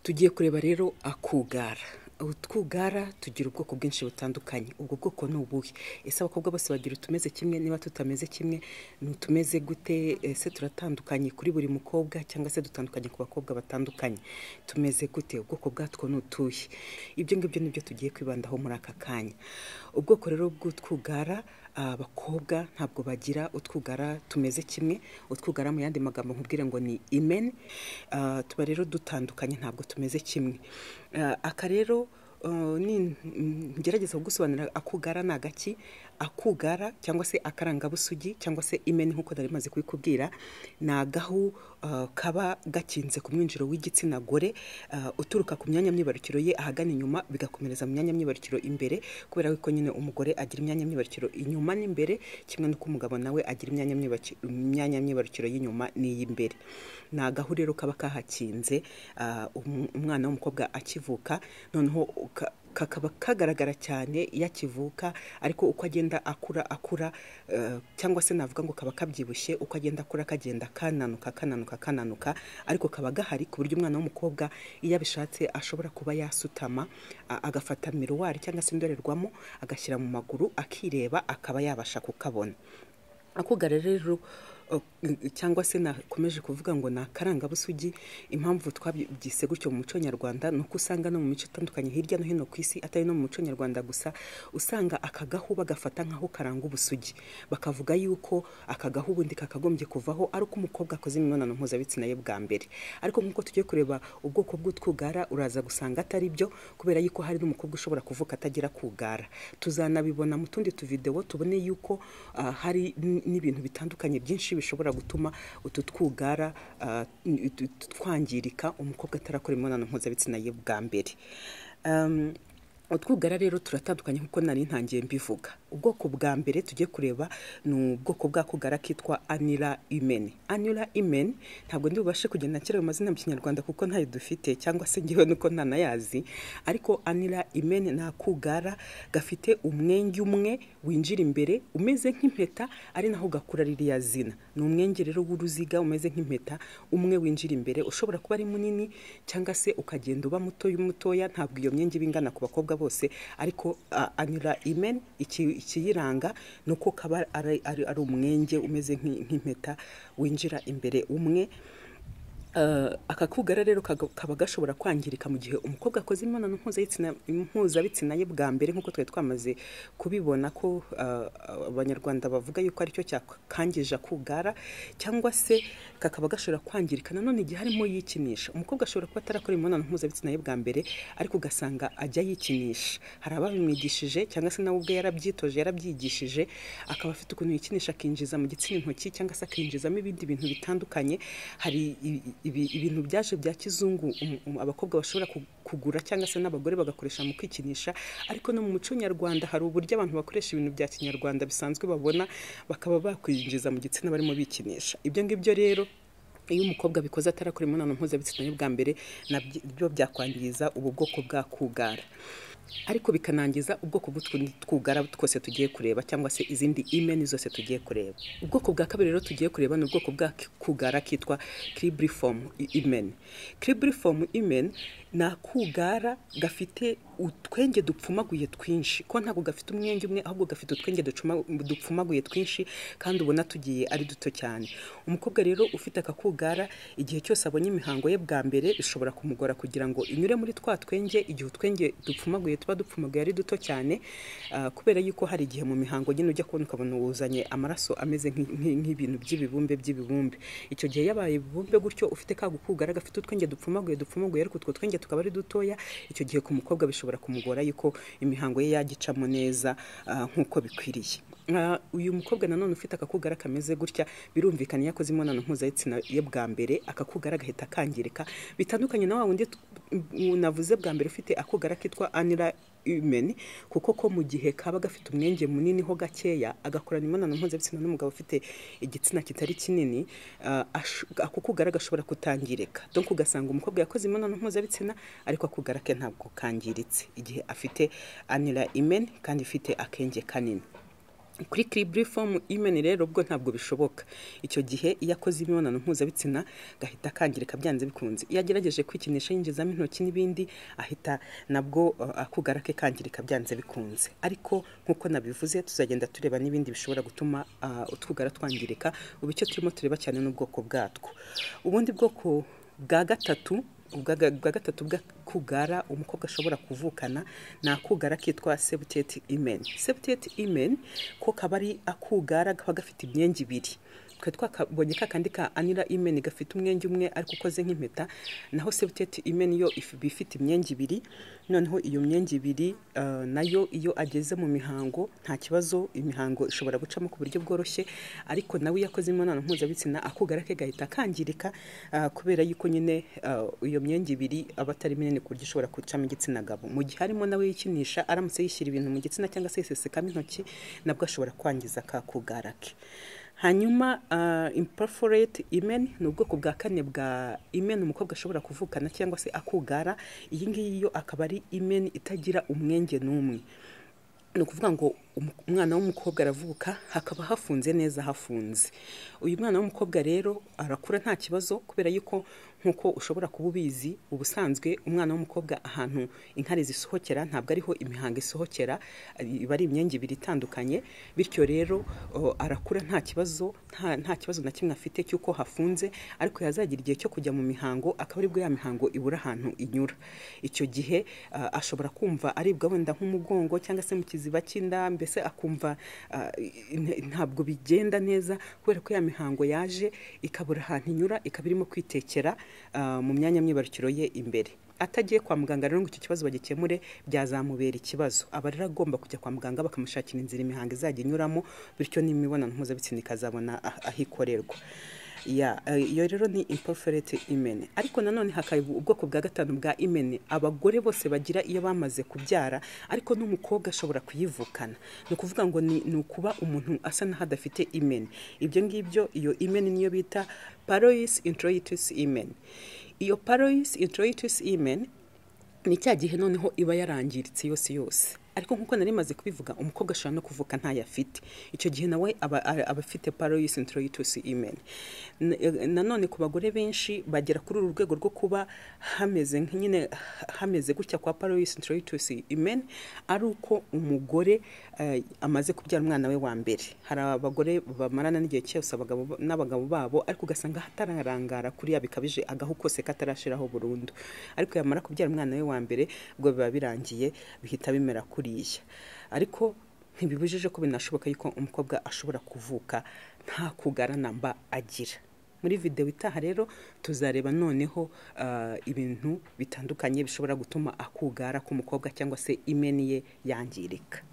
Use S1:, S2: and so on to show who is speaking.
S1: Tugiye kureba rero akugara. Utwugara tugira ubwoko bwinshi butandukanye. Ubwo bwoko ni ubuhe? Ese abakobwa bose bagira utumeze kimwe? Niba tutameze kimwe, ni utumeze gute? Ese turatandukanye kuri buri mukobwa cyangwa se dutandukanye ku bakobwa batandukanye? Tumeze gute? Ubwoko bwatwo ni utuhe? Ibyo ngibyo nibyo tugiye kwibandaho muri aka kanya. Ubwoko rero bw'utwugara, abakobwa ntabwo bagira utwugara tumeze kimwe. Utwugara mu yandi magambo nkubwire ngo ni hymen. Tuba rero dutandukanye, ntabwo tumeze kimwe. Aka rero ni ngerageza kugusobanurira akugara ni agaki. Akugara cyangwa se akarangabusugi cyangwa se hymen nk'uko nari maze kubikubwira, ni agahu kaba gakinze ku mwinjiro w'igitsina gore, uturuka ku myanya myibarukiro ye ahagana inyuma, bigakomereza mu myanya myibarukiro imbere, kubera ko nyine umugore agira imyanya myibarukiro inyuma n'imbere, kimwe n'uko umugabo nawe agira imyanya myibarukiro y'inyuma n'iy'imbere. Ni agahu rero kaba kahakinze umwana w'umukobwa akivuka, noneho kakaba kagaragara cyane iyo akivuka, ariko uko agenda akura akura, cyangwa se navuga ngo kaba kabyibushye, uko agenda akura kagenda kananuka kananuka kananuka, ariko kaba gahari ku buryo umwana w'umukobwa iyo abishatse ashobora kuba yasutama, agafata miroir cyangwa se indorerwamo agashyira mu maguru akireba, akaba yabasha kukabona. Akugara rero cyangwa se nakomeje kuvuga ngo ni akarangabusugi, impamvu twabyise gutyo mu muco nyarwanda ni uko usanga no mu mico itandukanye hirya no hino ku isi, atari no mu muco nyarwanda gusa, usanga aka gahu bagafata nk'aho karanga ubusugi, bakavuga yuko aka gahu ubundi kakagombye kuvaho ari uko umukobwa akoze imibonano mpuzabitsina ye bwa mbere. Ariko nk'uko tugiye kureba ubwoko bw'utwugara, uraza gusanga atari byo, kubera yuko hari n'umukobwa ushobora kuvuka atagira kugara. Tuzanabibona mu tundi tuvidewo, tubone yuko hari n'ibintu bitandukanye byinshi bishobora gutuma utu twugara twangirika umukobwa atarakora imibonano mpuzabitsina ye bwa mbere. Utwugara rero turatandukanye nk'uko nari ntangiye mbivuga. Ubwoko bwa mbere tugiye kureba ni ubwoko bw'akugara kitwa annular hymen. Annular hymen ntabwo ndi bubashe kugenda nshyira ayo mazina mu Kinyarwanda kuko ntayo dufite, cyangwa se ngewe nuko ntanayazi, ariko annular hymen ni akugara gafite umwenge umwe winjira imbere umeze nk'impeta, ari naho gakura ririya zina. Ni umwenge rero w'uruziga umeze nk'impeta, umwe winjira imbere, ushobora kuba ari munini cyangwa se ukagenda uba mutoya mutoya. Ntabwo iyo myenge iba ingana ku bakobwa bose, ariko annular hymen ikiyiranga ni uko kaba ari umwenge umeze nk'impeta winjira imbere umwe. Aka kugara rero kaba gashobora kwangirika mu gihe umukobwa akoze imibonano mpuzabitsina ye bwa mbere, nk'uko twari twamaze kubibona ko Abanyarwanda bavuga yuko aricyo cyakangije akugara, cyangwa se kakaba gashobora kwangirika nanone igihe harimo yikinisha. Umukobwa ashobora kuba atarakora imibonano mpuzabitsina ye bwa mbere, ariko ugasanga ajya yikinisha. Hari ababimwigishije cyangwa se nawe ubwe yarabyitoje, yarabyigishije, akaba afite ukuntu yikinisha, akinjiza mu gitsina intoki cyangwa se akinjizamo ibindi bintu bitandukanye. Hari ibintu byaje bya kizungu abakobwa bashobora kugura cyangwa se n'abagore bagakoresha mu kwikinisha, ariko no mu muco nyarwanda hari uburyo abantu bakoresha ibintu bya kinyarwanda bisanzwe babona, bakaba bakwinjiza mu gitsina barimo bikinisha. Ibyo ngibyo rero iyo umukobwa abikoze atarakora imibonano mpuzabitsina ye bwa mbere, nabyo byakwangiza ubu bwoko bwa kugara, ariko bikanangiza ubwoko bw'utwugara twose tugiye kureba, cyangwa se izindi hymen zose tugiye kureba. Ubwoko bwa kabiri rero tugiye kureba ni ubwoko bwa kugara kitwa cribriform hymen. Cribriform hymen ni akugara gafite utwenge dupfumaguye twinshi, ko ntabwo gafite umwenge umwe, ahubwo gafite utwenge dupfumaguye twinshi kandi ubona tugiye ari duto cyane. Umukobwa rero ufite aka kugara, igihe cyose abonye imihango ye bwa mbere, bishobora kumugora kugira ngo inyure muri twa twenge, igihe utwenge dupfumaguye tuba dupfumaguye ari duto cyane, kubera yuko hari igihe mu mihango nyine ujya kubona ukabona wuzanye amaraso ameze nk'ibintu by'ibibumbe by'ibibumbe. Icyo gihe yabaye ibibumbe gutyo, ufite ka kugara gafite utwenge dupfumaguye dupfumaguye, ariko utwo twenge tukaba ari dutoya, icyo gihe ku mukobwa bishobora kumugora yuko imihango ye yagicamo neza nk'uko bikwiriye. Uyu mukobwa nanone ufite akakugara kameze gutya, birumvikana iyo akoze imibonano mpuzabitsina ye bwa mbere, akakugara gahita kangirika, bitandukanye na wa wundi navuze bwa mbere ufite akugara kitwa annular hymen, kuko ko mu gihe kaba gafite umwenge munini ho gakeya, agakorana imibonano mpuzabitsina n'umugabo ufite igitsina kitari kinini, ako kugara gashobora kutangirika. Donc ugasanga umukobwa yakoze imibonano mpuzabitsina ariko akugara ke ntabwo kangiritse igihe afite annular hymen kandi ifite akenge kanini. Kuri cribriform hymen rero ubwo ntabwo bishoboka. Icyo gihe iyo akoze imibonano mpuzabitsina gahita kangirika byanze bikunze. Iyo agerageje kwikinisha yinjizamo intoki n'ibindi, ahita nabwo akugara ke kangirika byanze bikunze. Ariko nk'uko nabivuze, tuzagenda tureba n'ibindi bishobora gutuma utwugara twangirika. Ubu icyo turimo tureba cyane n'ubwoko bwatwo. Ubundi bwoko bwa gatatu, ubwa gatatu bw'akugara umukobwa ashobora kuvukana ni akugara kitwa septate hymen. Septate hymen ko kaba ari akugara kaba gafite imyenge ibiri. Twe twakabonye ka kandi ka annular hymen gafite umwenge umwe ariko ukoze nk'impeta, naho septate hymen yo iba ifite imyenge ibiri. Noneho iyo myenge ibiri nayo iyo ageze mu mihango nta kibazo, imihango ishobora gucamo ku buryo bworoshye, ariko nawe iyo akoze imibonano mpuzabitsina akugara ke gahita kangirika, kubera yuko nyine iyo myenge ibiri aba atari minini ku buryo ishobora gucamo igitsina gabo. Mu gihe harimo nawe yikinisha, aramutse yishyira ibintu mu gitsina cyangwa se yisesekamo intoki, nabwo ashobora kwangiza ka kugara ke. Hanyuma imperforate hymen ni ubwoko bwa kane bwa hymen umukobwa ashobora kuvukana cyangwa se akugara. Iyi ngiyi yo akaba ari hymen itagira umwenge n'umwe. Ni ukuvuga ngo umwana w'umukobwa aravuka hakaba hafunze neza hafunze. Uyu mwana w'umukobwa rero arakura nta kibazo, kubera yuko nk'uko ushobora kuba ubizi, ubusanzwe umwana w'umukobwa ahantu inkari zisohokera ntabwo ariho imihango isohokera, iba ari imyenge ibiri itandukanye. Bityo rero arakura nta kibazo, nta kibazo na kimwe afite cy'uko hafunze, ariko yazagira igihe cyo kujya mu mihango akaba aribwo ya mihango ibura ahantu inyura. Icyo gihe ashobora kumva aribwa wenda nk'umugongo cyangwa se mu kiziba cy'inda, mbese akumva ntabwo bigenda neza, kubera ko ya mihango yaje ikabura ahantu inyura, ikaba irimo kwitekera mu myanya myibarukiro ye imbere. Atagiye kwa muganga rero ngo icyo kibazo bagikemure, byazamubera ikibazo. Aba rero agomba kujya kwa muganga bakamushakira inzira imihango izajya inyuramo, bityo n'imibonano mpuzabitsina ikazabona aho ikorerwa. Iyo rero ni imperforate hymen. Ariko nanone hakaba ubwoko bwa gatanu bwa hymen abagore bose bagira iyo bamaze kubyara, ariko n'umukobwa ashobora kuyivukana. Ni ukuvuga ngo ni ukuba umuntu asa n'aho adafite hymen. Ibyo ngibyo, iyo hymen niyo bita parous introitus hymen. Iyo parous introitus hymen ni cya gihe noneho iba yarangiritse yose yose. Ariko nkuko nari maze kubivuga, umukobwa ashobora no kuvuka ntayo afite. Icyo gihe nawe aba afite parous introitus hymen. Nanone ku bagore benshi bagera kuri uru rwego rwo kuba hameze nyine hameze gutya kwa parous introitus hymen, ari uko umugore amaze kubyara umwana we wa mbere. Hari abagore bamarana n'igihe cyose abagabo n'abagabo babo, ariko ugasanga hatararangara kuriya bikabije, agahu kose katarashiraho burundu. Ariko yamara kubyara umwana we wa mbere, ubwo biba birangiye, bihita bimera kuriya. Ariko ntibibujije ko binashoboka yuko umukobwa ashobora kuvuka nta kugara namba agira. Muri video itaha rero tuzareba noneho ibintu bitandukanye bishobora gutuma akugara k'umukobwa cyangwa se hymen ye yangirika.